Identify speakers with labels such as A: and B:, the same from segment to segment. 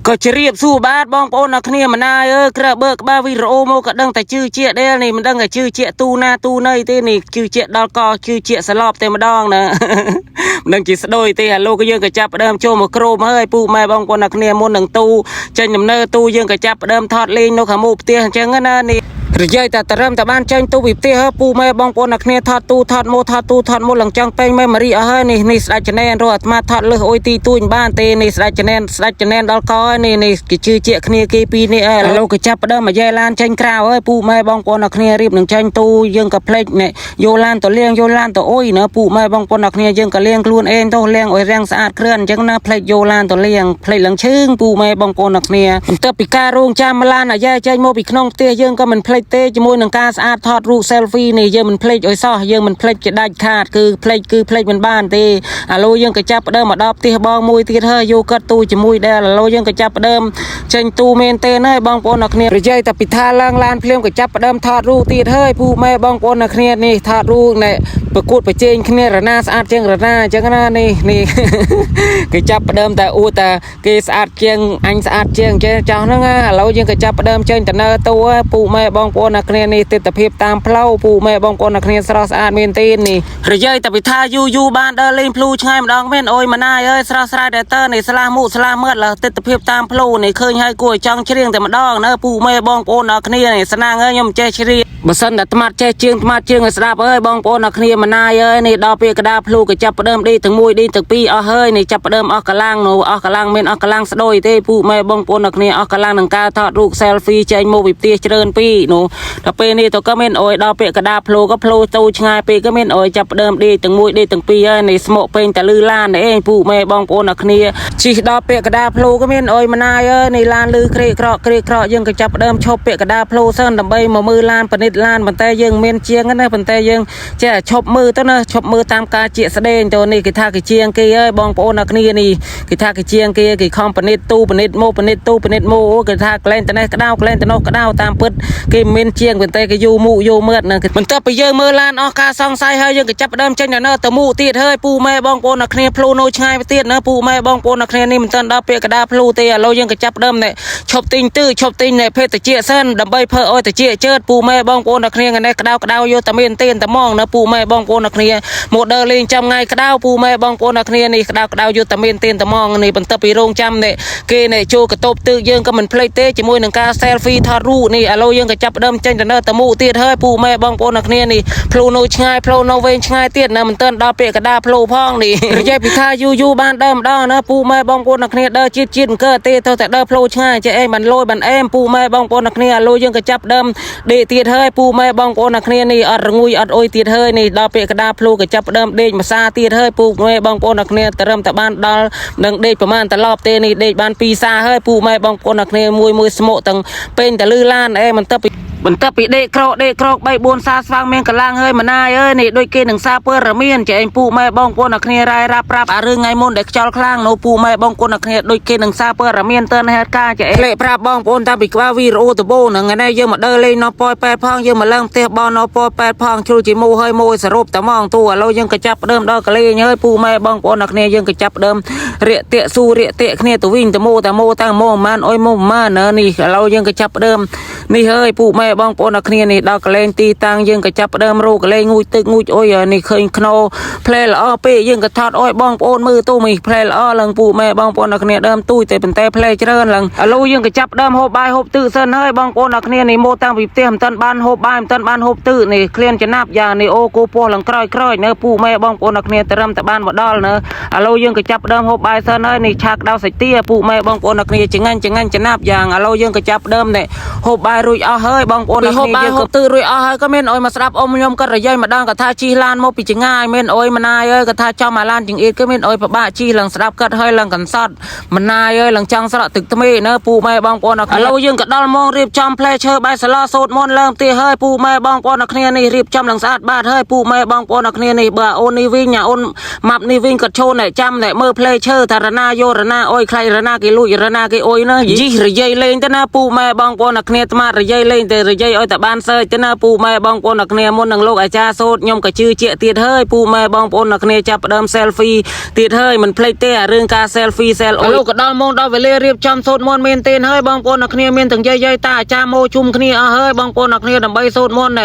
A: ក៏ជ្រាបសួរបាទបងប្អូនអ្នកគ្នាម្នាយអើយក្រើបើក្បាលវីដេអូមកក៏ដឹងតែជឿជាក់ដែរនេះមិនដឹងតែជឿជាក់ទូណាទូណីទេនេះជឿជាក់ដល់កជឿជាក់សឡប់តែម្ដងណា មិនដឹងជាស្ដូចទេអាលោកយើងក៏ចាប់ផ្ដើមចូលមកក្រោមហើយពូម៉ែបងប្អូនអ្នកគ្នាមុននឹងទូចេញដំណើរទូយើងក៏ចាប់ផ្ដើមថតលេងនៅខាងមុខផ្ទះអញ្ចឹងណានេះរយាយតែត្រឹមតែបានចេញទូពីផ្ទះហើយពូម៉ែបងប្អូនអ្នកគ្នាថតទូថតមកថតទូថតមកឡើងចង់ពេញម៉ែម៉ារីអស់ហើយនេះនេះស្ដេចចំណែនរកអាត្មាថតលឹះអុយទីទួញបានទេនេះស្ដេចចំណែនស្ដេចចំណែនដល់កហើយនេះនេះគេជឿជាក់គ្នាគេពីរនេះហើយឥឡូវក៏ចាប់ផ្ដើមមកយាយឡានចេញក្រៅហើយពូម៉ែបងប្អូនអ្នកគ្នារៀបនឹងចេញទូយើងក៏ភ្លេចនេះយកឡានទៅលាងយកឡានទៅអុយណាពូម៉ែបងប្អូនអ្នកគ្នាយើងក៏លាងខ្លួនឯងទៅលាងអុយរាំងស្អាតគ្រឿនអញ្ចឹងណាភ្លេចយកឡានទៅលាងភ្លេចឡើងឈឹងពូម៉ែបងប្អូនអ្នកគ្នាបន្ទាប់ពីការរងចាំឡានអាយ៉ែចេញមកពីក្នុងផ្ទះយើងក៏មិនភ្លេចទេជាមួយនឹងការស្អាតថតរូប selfie នេះយើងមិនភ្លេចអុយសោះយើងមិនភ្លេចជាដាច់ខាតគឺភ្លេចគឺភ្លេចមិនបានទេឥឡូវយើងក៏ចាប់ផ្ដើមមកដល់ផ្ទះបងមួយទៀតហើយយកកាត់ទូជាមួយដែរឥឡូវយើងក៏ចាប់ផ្ដើមចេញទូមែនទេហើយបងប្អូនអ្នកគ្នានិយាយតែពីថាឡើងឡានភ្លាមក៏ចាប់ផ្ដើមថតរូបទៀតហើយពូម៉ែបងប្អូនអ្នកគ្នានេះថតរូបនេះប្រកួតប្រជែងគ្នារណាស្អាតជាងរណាអញ្ចឹងណានេះនេះ គេចាប់ផ្ដើមតែអួតតែគេស្អាតជាងអញស្អាតជាងអញ្ចឹងចោះហ្នឹងណាឥឡូវយើងក៏ចាប់ផ្ដើមចេញទៅនៅទូហើយពូម៉ែបងប្អូនអ្នកគ្នានេះទិដ្ឋភាពតាមផ្លូវពូម៉ែបងប្អូនអ្នកគ្នាស្រស់ស្អាតមែនទេនេះរយាយតែពីថាយូរយូរបានដើរលេងភ្លូឆ្ងាយម្ដងមែនអូយម៉ាណាយអើយស្រស់ស្រាយតែតើនេះស្លាស់មុខស្លាស់មើលឡើទិដ្ឋភាពតាមផ្លូវនេះឃើញហើយគួរឲ្យចង់ច្រៀងតែម្ដងណាពូម៉ែបងប្អូនអ្នកគ្នានេះស្នាងអើយខ្ញុំមិនចេះច្រៀងបើសិនតែអាត្មាចេះជាងអាត្មាជាងឲ្យស្ដាប់អើយបងប្អូនអ្នកគ្នាម្នាយអើយនេះដល់ពេលកដាភ្លូក៏ចាប់ផ្ដើមដេកទាំងមួយដេកទាំងពីរអស់ហើយនេះចាប់ផ្ដើមអស់កម្លាំងនោះអស់កម្លាំងមានអស់កម្លាំងស្ដូចទេពូម៉ែបងប្អូនអ្នកគ្នាអស់កម្លាំងនឹងការថតរូប selfie ចេញមកពីផ្ទះច្រើនពីរនោះដល់ពេលនេះទៅក៏មានអុយដល់ពេលកដាភ្លូក៏ភ្លូទៅឆ្ងាយពេកក៏មានអុយចាប់ផ្ដើមដេកទាំងមួយដេកទាំងពីរហើយនេះស្មោកពេញតែលឺឡាននេះឯងពូម៉ែបងប្អូនអ្នកគ្នាជិះដល់ពេលកដាភ្លូក៏មានអុយម្នាយអើយនេះឡានលឺក្រេកក្រកក្រេកក្រកយើងក៏ចាប់ផ្ដើមឈប់ពាក់កដាភ្លូសិនដើម្បីមកមើលឡានប៉និតឡានប៉ុន្តែយើងមានជាងណាប៉ុន្តែយើងចេះឈប់មើលទៅណាឈប់មើលតាមការជាក់ស្ដែងទៅនេះគេថាគេជាងគេអើយបងប្អូនអ្នកគ្នានេះគេថាគេជាងគេគេខំប៉និតទូប៉និតមកប៉និតទូប៉និតមកអូគេថាក្លែងតនេះក្តៅក្លែងតនោះក្តៅតាមពិតគេមិនមានជាងប៉ុន្តែគេយូរមុខយូរមើលណាបន្ទាប់ពីយើងមើលឡានអស់ការសង្ស័យហើយយើងក៏ចាប់ផ្ដើមចេញដល់នៅទៅមុខទៀតហើយពូម៉ែបងប្អូនអ្នកគ្នាភ្លូនៅឆ្ងាយទៅទៀតណាពូម៉ែបងប្អូនអ្នកគ្នានេះមិនទាន់ដល់ពាក្យកដាភ្លូទេឥឡូវយើងក៏ចាប់ផ្ដើមនេះឈប់ទិញទឺឈប់ទិញនេះភេទតិចសិនដើម្បីធ្វើឲ្យតិចជើតពូម៉ែបងប្អូនអ្នកគ្នាថ្ងៃនេះក្តៅក្តៅយកតែមានទេតែហ្មងណាពូម៉ែបងប្អូនអ្នកគ្នាមកដើរលេងចាំថ្ងៃក្តៅពូម៉ែបងប្អូនអ្នកគ្នានេះក្តៅក្តៅយកតែមានទេតែហ្មងនេះបន្ទាប់ពីរោងចាំនេះគេនេះចូលកតបទឹកយើងក៏មិនភ្លេចទេជាមួយនឹងការ selfie ថតរូបនេះឥឡូវយើងក៏ចាប់ផ្ដើមចេញទៅនៅតមុទៀតហើយពូម៉ែបងប្អូនអ្នកគ្នានេះភ្លូនៅឆ្ងាយភ្លូនៅវែងឆ្ងាយទៀតណាមិនទាន់ដល់ពាក្យកដាភ្លូផងនេះ និយាយពីថាយូរយូរបានដើរម្ដងណាពូម៉ែបងប្អូនអ្នកគ្នាដើរជាតិជាតិអង្គើទេទៅតែដើរភ្លូឆ្ងាយចេះអីបានលយបានអែមពូម៉ែបងប្អូនអ្នកគ្នាឥឡូវយើងក៏ចាប់ដើមដេកទៀតហើយពូម៉ែបងប្អូនអ្នកគ្នានេះអត់រងួយអត់អុយទៀតហើយនេះដល់ពាក្យកដាភ្លូក៏ចាប់ដើមដេកម្សាទៀតហើយពូម៉ែបងប្អូនអ្នកគ្នាត្រឹមតែបានដល់នឹងដេកប្រហែលត្រឡប់ទេនេះដេកបានពីរសាហើយពូម៉ែបងប្អូនអ្នកគ្នាមួយមួយស្មោកទាំងពេញតែលឺឡានអេមិនទៅពីបន្ទាប់ពីដេកក្រកដេកក្រក3 4សាស្វាងមានកម្លាំងហើយម្នាយអើយនេះដូចគេនឹងសារពើរមានចេះឯងពូម៉ែបងប្អូនអ្នកគ្នារាយរាប់ប្រាប់អារឿងថ្ងៃមុនដែលខ្យល់ខ្លាំងនៅពូម៉ែបងប្អូនអ្នកគ្នាដូចគេនឹងសារពើរមានតើហេតុការណ៍ចេះឯងលេខប្រាប់បងប្អូនតាមពីក្បាលវីរអូដបូហ្នឹងថ្ងៃនេះយើងមកដើរលេងនៅប៉យប៉ែតផងយើងមកឡើងផ្ទះបងនៅប៉យប៉ែតផងជ្រុលជាមូហើយមួយសរុបតែហ្មងទូឥឡូវយើងក៏ចាប់ផ្ដើមដល់កលេងហើយពូម៉ែបងប្អូនអ្នកគ្នាយើងក៏ចាប់ផ្ដើមរាកទាកស៊ូរាកទាកគ្នាទៅវិញទៅមូតែមូតាំងមូម៉ានអុយមូម៉ាននេះឥឡូវយើងក៏ចាប់ផ្ដើមនេះហើយពូម៉ែបងប្អូនអ្នកគ្នានេះដល់កលែងទីតាំងយើងក៏ចាប់ផ្ដើមរកកលែងងូចទឹកងូចអុយនេះឃើញខ្នោផ្លែល្អពេកយើងក៏ថតអុយបងប្អូនមើលទូមីផ្លែល្អឡើងពូម៉ែបងប្អូនអ្នកគ្នាដើមទូចតែប៉ុន្តែផ្លែច្រើនឡើងឥឡូវយើងក៏ចាប់ផ្ដើមហូបបាយហូបទឹកសិនហើយបងប្អូនអ្នកគ្នានេះមកតាំងពីផ្ទះមិនទាន់បានហូបបាយមិនទាន់បានហូបទឹកនេះក្លៀនចំណាប់យ៉ាងនេះអូគោពោះឡើងក្រោយក្រោយនៅពូម៉ែបងប្អូនអ្នកគ្នាត្រឹមតែបានមកដល់នៅឥឡូវយើងក៏ចាប់ផ្ដើមហូបបាយសិនហើយនេះឆាក្តៅសាច់ទាពូម៉ែបងប្អូនអ្នកគ្នាចងាញ់ចងាញ់ចំណាប់យ៉ាងឥឡូវយើងក៏ចាប់ផ្ដើមនេះហូបបាយរួចអស់ហើយបងប្អូនអ្នកគ្នាយើងក៏ទឹករួចអស់ហើយក៏មានអុយមកស្ដាប់អ៊ំខ្ញុំក៏រយម្ដងក៏ថាជិះឡានមកពីចងាយមានអុយម្នាយអើយក៏ថាចំអាឡានចង្អៀតក៏មានអុយពិបាកជិះឡើងស្ដាប់កាត់ហើយឡើងកន្សត់ម្នាយអើយឡើងចង់ស្រក់ទឹកថ្មីនៅពូម៉ែបងប្អូនអ្នកគ្នាឥឡូវយើងក៏ដល់ម៉ោងរៀបចំផ្លែឈើបាយសឡសូត្រមន្តឡើងផ្ទះហើយពូម៉ែបងប្អូនអ្នកគ្នានេះរៀបចំឡើងស្អាតបាតហើយពូម៉ែបងប្អូនអ្នកគ្នានេះបើអូននេះវិញអូនម៉ាប់នេះវិញក៏ឈូនតែចាំតែមើលផ្លែឈើថារណាយករណាអុយខ្លាយរណាគេលួចរណាគេអុយណាយីរយាយលេងទៅណាពូម៉ែបងប្អូនអ្នកគ្នាអាត្មារយាយលេងតែ រយាយឲ្យតែបានសើចទៅណាពូម៉ែបងប្អូនអ្នកគ្នាមុននឹងលោកអាចារ្យសូត្រខ្ញុំក៏ជឿជាក់ទៀតហើយពូម៉ែបងប្អូនអ្នកគ្នាចាប់ផ្ដើម selfie ទៀតហើយមិនភ្លេចទេអារឿងការ selfie សែលអូលោកក៏ដល់ម៉ោងដល់វេលារៀបចំសូត្រមន្តមែនទេហើយបងប្អូនអ្នកគ្នាមានទាំងយាយយាយតាអាចារ្យមកជុំគ្នាអស់ហើយបងប្អូនអ្នកគ្នាដើម្បីសូត្រមន្ត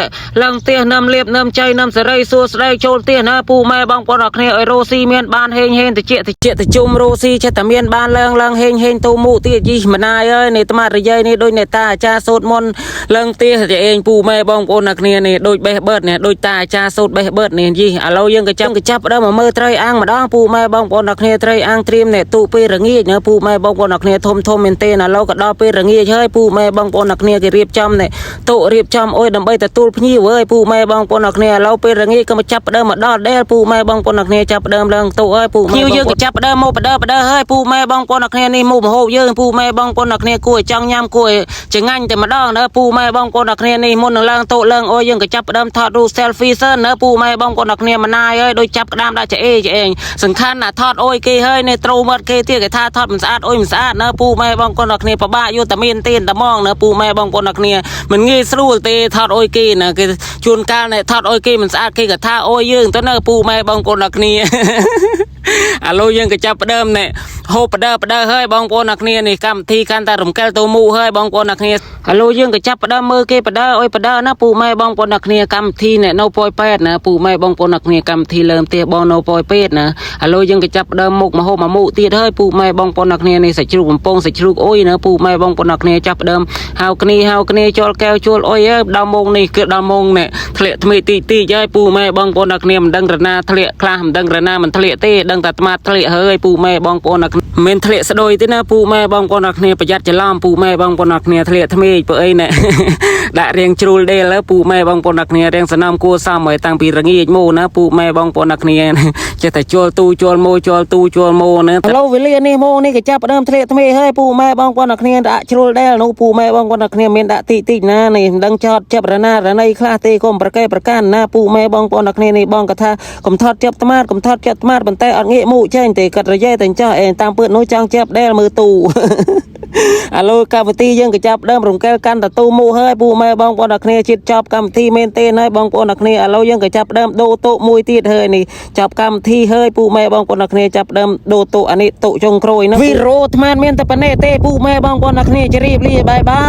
A: ឡើងផ្ទះនឹមលៀបនឹមចៃនឹមសេរីសួស្ដីចូលផ្ទះណាពូម៉ែបងប្អូនអ្នកគ្នាឲ្យរស់ស៊ីមានបានហេងហេងតិចតិចតិជុំរស់ស៊ីចេះតែមានបានឡើងឡើងហេងហេងទូមុទៀតយីម្នាយអើយនេះអាត្មារយាយនេះដូចអ្នកតាអាចារ្យសូត្រមន្តឡើងផ្ទះតែឯងពូម៉ែបងប្អូនអ្នកគ្នានេះដូចបេះបឺតនេះដូចតាអាចារ្យសូត្របេះបឺតនេះយីឥឡូវយើងក៏ចាំក៏ចាប់ដើមមកមើលត្រីអាំងម្ដងពូម៉ែបងប្អូនអ្នកគ្នាត្រីអាំងត្រៀមអ្នកទូពេលរងាចណាពូម៉ែបងប្អូនអ្នកគ្នាធំធំមែនទេឥឡូវក៏ដល់ពេលរងាចហើយពូម៉ែបងប្អូនអ្នកគ្នាគេរៀបចំអ្នកតុរៀបចំអុយដើម្បីទទួលភ្ញៀវអើយពូម៉ែបងប្អូនអ្នកគ្នាឥឡូវពេលរងាចក៏មកចាប់ដើមមកដល់ដែលពូម៉ែបងប្អូនអ្នកគ្នាចាប់ដើមឡើងតុអើយពូម៉ែយើងក៏ចាប់ដើមមកបដើបដើហើយពូម៉ែបងប្អូនអ្នកគ្នានេះមុខមហូបយើងពូម៉ែបងប្អូនអ្នកគ្នាគួរឲ្យចង់ញ៉ាំគួរឲ្យចងាញ់តែម្ដងណាពូម៉ែបងប្អូនអ្នកគ្នានេះមុននឹងឡើងតុឡើងអុយយើងក៏ចាប់ដើមថតរូប selfie សិនណាពូម៉ែបងប្អូនអ្នកគ្នាម្នាយអើយដូចចាប់ក្តាមដាក់ចអេចអេងសំខាន់ណាថតអុយគេហើយនេះត្រូមាត់គេទៀតគេថាថតមិនស្អាតអុយមិនស្អាតណាពូម៉ែបងប្អូនអ្នកគ្នាពិបាកយកតែមានទៀនតែម៉ងណាពូម៉ែបងប្អូនអ្នកគ្នាមិនងាយស្រួលទេថតអុយគេណាគេជួនកាលនេះថតអុយគេមិនស្អាតគេក៏ថាអុយយើងទៅណាពូម៉ែបងប្អូនអ្នកគ្នា ឥឡូវយើងក៏ចាប់ផ្ដើមនេះហូបបដើបដើហើយបងប្អូនអ្នកគ្នានេះកម្មវិធីកាន់តែរំកិលទៅមុខហើយបងប្អូនអ្នកគ្នាឥឡូវយើងក៏ចាប់ផ្ដើមមើលគេបដើអុយបដើណាពូម៉ែបងប្អូនអ្នកគ្នាកម្មវិធីនេះនៅប៉ោយប៉ែតណាពូម៉ែបងប្អូនអ្នកគ្នាកម្មវិធីលើមផ្ទះបងនៅប៉ោយប៉ែតណាឥឡូវយើងក៏ចាប់ផ្ដើមមុខមហូបមកមុខទៀតហើយពូម៉ែបងប្អូនអ្នកគ្នានេះសាច់ជ្រូកបំពងសាច់ជ្រូកអុយណាពូម៉ែបងប្អូនអ្នកគ្នាចាប់ផ្ដើមហៅគ្នាហៅគ្នាជលកែវជួលអុយហើយដល់ម៉ោងនេះគឺដល់ម៉ោងនេះធ្លាក់ថ្មីទីទីហើយពូម៉ែបងប្អូនអ្នកគ្នាមិនដឹងរណាធ្លាក់ខ្លះមិនដឹងរណាមិនធ្លាក់ទេដឹងតែអាត្មាធ្លាក់ហើយពូម៉ែបងប្អូនអ្នកគ្នាមិនធ្លាក់ស្ដុយទេណាពូម៉ែបងប្អូនអ្នកគ្នាប្រយ័ត្នច្រឡំពូម៉ែបងប្អូនអ្នកគ្នាធ្លាក់ថ្មីព្រោះអីណែ ដាក់រៀងជ្រុលដេលពូម៉ែបងប្អូនអ្នកគ្នារៀងសំណំគួសមហើយតាំងពីរងាចមកណាពូម៉ែបងប្អូនអ្នកគ្នា ចេះតែជួលទូជួលម៉ូជួលទូជួលម៉ូណាឥឡូវវេលានេះម៉ូនេះក៏ចាប់ផ្ដើមធ្លាក់ថ្មីហើយពូម៉ែបងប្អូនអ្នកគ្នាដាក់ជ្រុលដេលនោះពូម៉ែបងប្អូនអ្នកគ្នាមានដាក់តិចតិចណានេះមិនដឹងចតចាប់រណារណីខ្លះទេកុំប្រកែប្រកាន់ណាពូម៉ែបងប្អូនអ្នកគ្នានេះបងក៏ថាកុំថតចាប់ត្មាតកុំថតចាប់ត្មាតប៉ុន្តែអត់ងាកមុខចេញទេគាត់រយែតែចោះអេតាមពើនោះចង់ចាប់ដេលមើលទូ ឥឡូវកម្មវិធីយើងក៏ចាប់ដើមរំកិលកាន់តទូមុខហើយពូម៉ែបងប្អូនអ្នកគ្នាជាតិចប់កម្មវិធីមែនទេហើយបងប្អូនអ្នកគ្នាឥឡូវយើងក៏ចាប់ដើមដូរតុមួយទៀតហើយនេះចាប់កម្មវិធីហើយពូម៉ែបងប្អូនអ្នកគ្នាចាប់ដើមដូរតុអានេះតុចុងក្រោយណាវីរ៉ូអាត្មាមានតែប៉ុណ្ណេះទេពូម៉ែបងប្អូនអ្នកគ្នាជម្រាបលាបាយបាយ។